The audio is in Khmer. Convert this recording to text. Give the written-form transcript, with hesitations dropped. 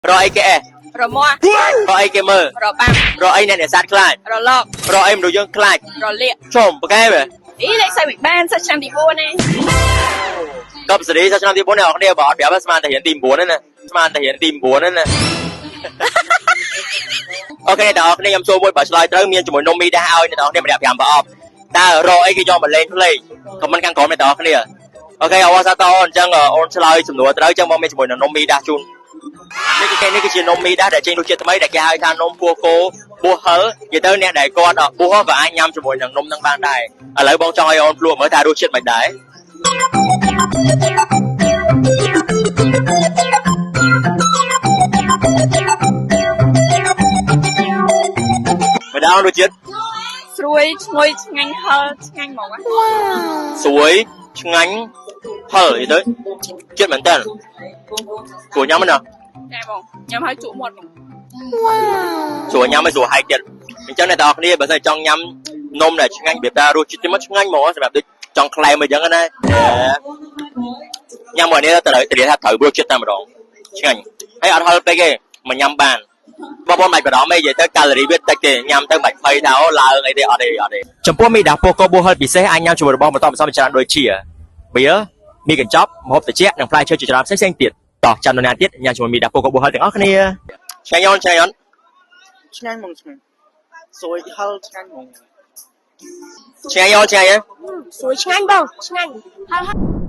រកអីគេអេ រមាស់ រកអីគេមើល របាំ រកអីអ្នកនេសាទខ្លាច រលករ កអីមនុស្សយើងខ្លាច រលាក ជុំប្រកែវ អីលេខសៃមិនបានសិស្សឆ្នាំទី4ណា កប់សេរីសិស្សឆ្នាំទី4អ្នកនរគ្នាបើអត់ប្រាប់ស្មានតែរៀនទី9ហ្នឹងណាស្មានតែរៀនទី9ហ្នឹងណា OK អ្នកនរគ្នាខ្ញុំសួរមួយបើឆ្លើយត្រូវមានជាមួយនំមីដាឲ្យអ្នកនរគ្នាម្នាក់5ប្រអប់តើរកអីគេយកមកលេងភ្លេង comment ខាងក្រោមអ្នកនរគ្នា OK អវសាតអូនអញ្ចឹងអូនឆ្លើយសំណួរត្រូវអញ្ចឹងមកមានជាមួយនឹងនំមីដាជូននេះគឺគេនេះគឺជានំមីដាដែលចេញរសជាតិថ្មីដែលគេហៅថានំពោះគោបួសហិលនិយាយទៅអ្នកដែលគាត់បួសក៏អាចញ៉ាំជាមួយនឹងនំនឹងបានដែរឥឡូវបងចង់ឲ្យអូនភ្លក់មើលថារសជាតិមិនដែរ ម្ដងរសជាតិ ស្រួយឈ្ងុយឆ្ងាញ់ហឹរឆ្ងាញ់ហ្មង ស្រួយឆ្ងាញ់ហឹរនិយាយទៅជាតិមែនតើស្រួលញ៉ាំណា ចាបងញ៉ាំហើយជក់មាត់ហ្មង ស្រួលញ៉ាំឲ្យស្រួលហែកទៀតអញ្ចឹងអ្នកទាំងអស់គ្នាបើសិនចង់ញ៉ាំនំដែលឆ្ងាញ់របៀបថារសជាតិមកឆ្ងាញ់ហ្មងសម្រាប់ដូចចង់ក្លែមអីចឹងណាញ៉ាំមួយនេះត្រូវត្រូវថាត្រូវរសជាតិតែម្ដងឆ្ងាញ់ហើយអត់ហឹរពេកទេមកញ៉ាំបានបងប្អូនមិនបារម្ភទេនិយាយទៅកាឡូរីវាតិចទេញ៉ាំទៅមិនភ័យថាអូឡើងអីទេអត់ទេអត់ទេចំពោះមីដាពោះកបួហិលពិសេសអាចញ៉ាំជាមួយរបស់បន្តបន្សំច្រើនដូចជាបៀមីកញ្ចប់ម្ហូបត្រជាក់និងផ្លែឈើជាច្រើនផ្សេងៗទៀតតោះចាំនរណាទៀតញ៉ាំជាមួយមីដាពោះកបួហិលទាំងអស់គ្នាឆ្ងាញ់អូនឆ្ងាញ់អូន ឆ្ងាញ់ហ្មងឆ្ងាញ់ស្រួយហឹរឆ្ងាញ់ហ្មង ឆ្ងាញ់អូនឆ្ងាញ់ហ៎ ស្រួយឆ្ងាញ់បងឆ្ងាញ់ហឹរ